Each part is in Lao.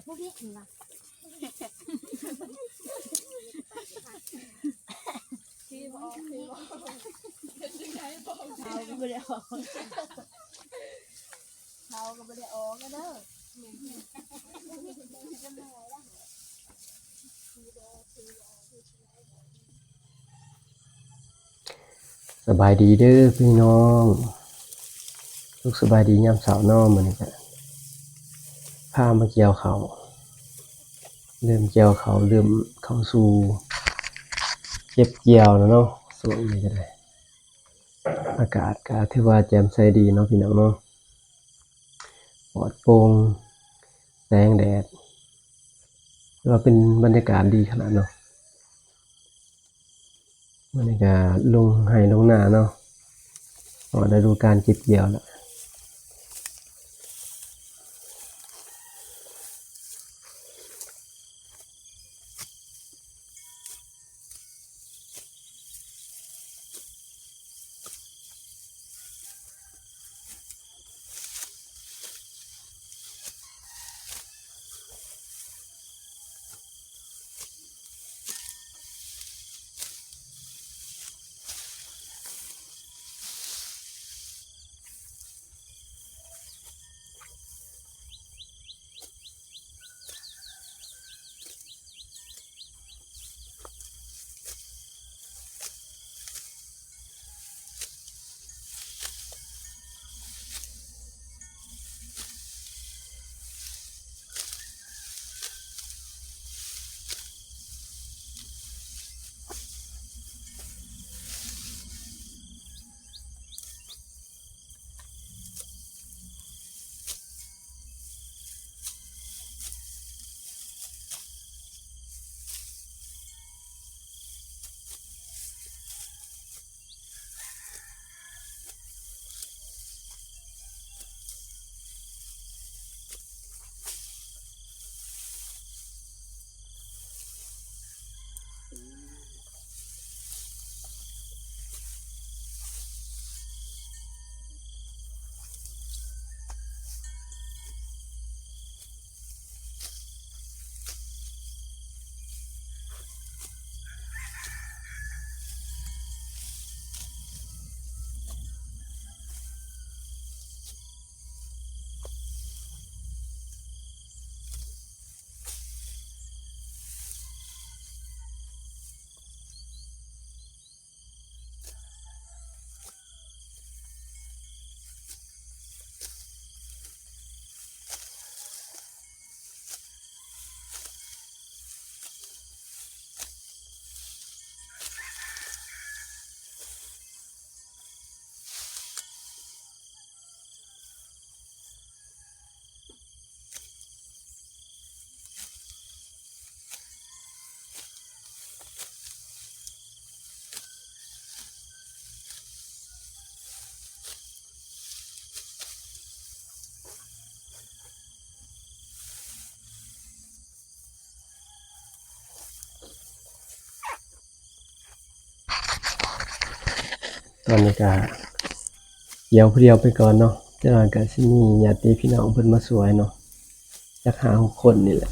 ບໍ່ເຫັນວ່າ ເຮົາກໍບໍ່ໄດ້ອອກ ເຮົາກໍບໍ່ໄດ້ອອກເດີ. ສະບາຍດີເດີພີ່ນ້ອງ ສຸກສະບາຍດີຍາມເຊົ້າເນາະ. ມື້ນີ້ກະພາມາກ່ຽວເຂົ້າ ເລີ່ມກ່ຽວເຂົ້າ ເລີ່ມເຂົ້າສູ່ເກັບກ່ຽວແລ້ວເນາະ. ຊ່ວງນີ້ກະໄດ້ ອາກາດກະຖືວ່າແຈ່ມໃສດີເນາະພີ່ນ້ອງເນາະ ປອດໂປ່ງແສງແດດ ຖືວ່າເປັນບັນຍາກາດດີຂະໜາດເນາະ. ມື້ນີ້ກະລົງໄຮ່ລົງນາເນາະ ຮອດລະດູການເກັບກ່ຽວແລ້ວ. ຕອນນີ້ກະກ່ຽວຜູ້ດຽວໄປກ່ອນເນາະ, ຈັກໜ້ອຍກະຊິມີຍາດຕິພີ່ນ້ອງເພິ່ນມາຊ່ວຍເນາະ ຈັກຫ້າຫົກຄົນນີ້ແຫຼະ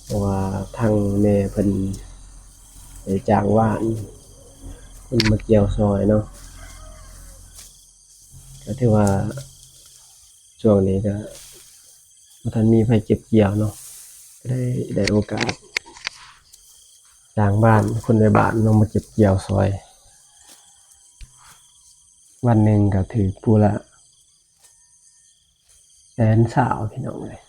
ເພາະວ່າທາງແມ່ເພິ່ນໄດ້ຈ້າງວານຄົນມາກ່ຽວຊ່ອຍເນາະ. ກະຖືວ່າຊ່ວງນີ້ກະ ບໍ່ທັນມີໃຜເກັບກ່ຽວເນາະ ກະໄດ້ ໄດ້ໂອກາດຈ້າງບ້ານ ຄົນໃນບ້ານເນາະ ມາເກັບກ່ຽວຊ່ອຍ ວັນໜຶ່ງກະຖືກຜູ້ລະແສນຊາວ ພີ່ນ້ອງເອີຍ. ເ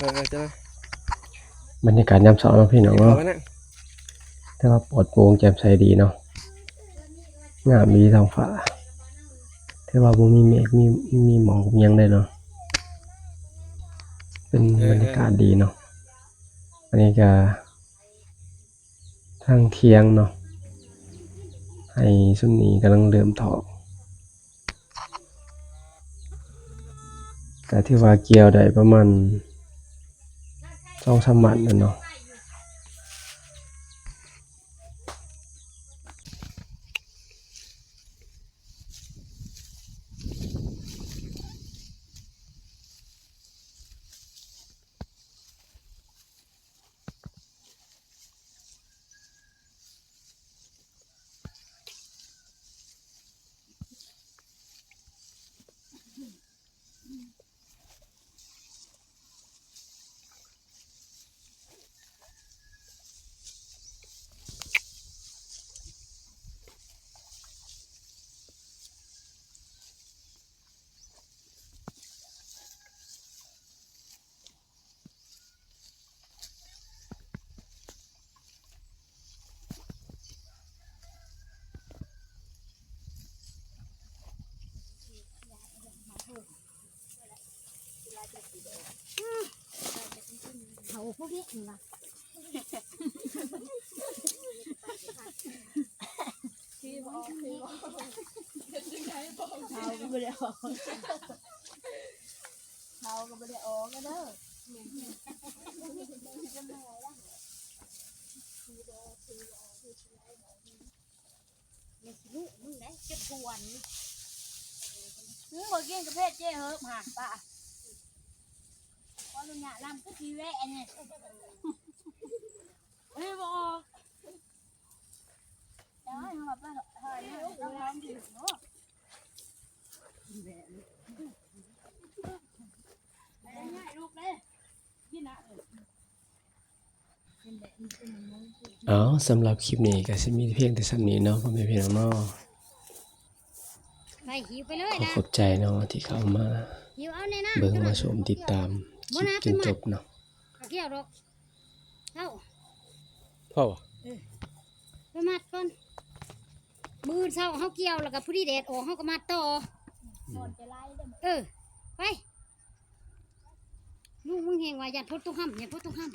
ເອີໆ ເຈົ້ານາຍ ບັນຍາກາດຍາມເຊົ້າເນາະພີ່ນ້ອງເນາະ ເຂົ້າໄປນະ ແຕ່ວ່າປອດໂປ່ງແຈ່ມໃສດີເນາະ ງາມດີທ້ອງຟ້າ ແຕ່ວ່າບໍ່ມີເມກ ມີ ມີໝອກ ມີຫຍັງເດ້ເນາະ ເປັນບັນຍາກາດດີເນາະ ອັນນີ້ກະທາງທ່ຽງເນາະ ໄຮ່ຊຸມນີ້ກຳລັງເລີ່ມຖອກ ກະຖືວ່າກ່ຽວໄດ້ປະມານສອງສາມວັນແລ້ວເນາະ. ເຂົາພວກນີ້ເຫັນບໍ່? ເຂົາກໍບໍ່ໄດ້ອອກ ເຂົາກໍບໍ່ໄດ້ອອກແລ້ວເດີ. ແມ່ຊິລູກມຶງໄດ້ເຈັບທວນ. ອື ບໍ່ກິນກາເຟເຈ້ເຮີບຫາປາ. ຂໍອະນຸຍາດລຳຄືຊິແວະອັນນີ້ ເຮີບບໍ່ອອກ. ໄດ້ ເຮົາໄປຖ່າຍຮູບກັບລາວຢູ່ເນາະ. ເອົາ ສຳລັບຄລິບນີ້ກໍຊິມີພຽງແຕ່ສ່ຳນີ້ເນາະ ພໍ່ແມ່ພີ່ນ້ອງເນາະ. ໄປ ຫິວໄປເລີຍ ຂໍຂອບໃຈເນາະ ທີ່ເຂົ້າມາເບິ່ງມາຊົມຕິດຕາມຄລິບຈົນຈົບເນາະ. ເອົາ ພໍບໍ່? ເອີ ໄປມັດກ່ອນ ມື້ອື່ນເຊົ້າເຮົາກ່ຽວ ແລ້ວກໍພໍດີແດດອອກ ເຮົາກໍມັດຕໍ່. ອືມ ເອີ ໄປ ລູກມຶງແຮງວ່າ ຢ້ານຝົນຕົກຫ້ຳ ຢ້ານຝົນຕົກຫ້ຳ.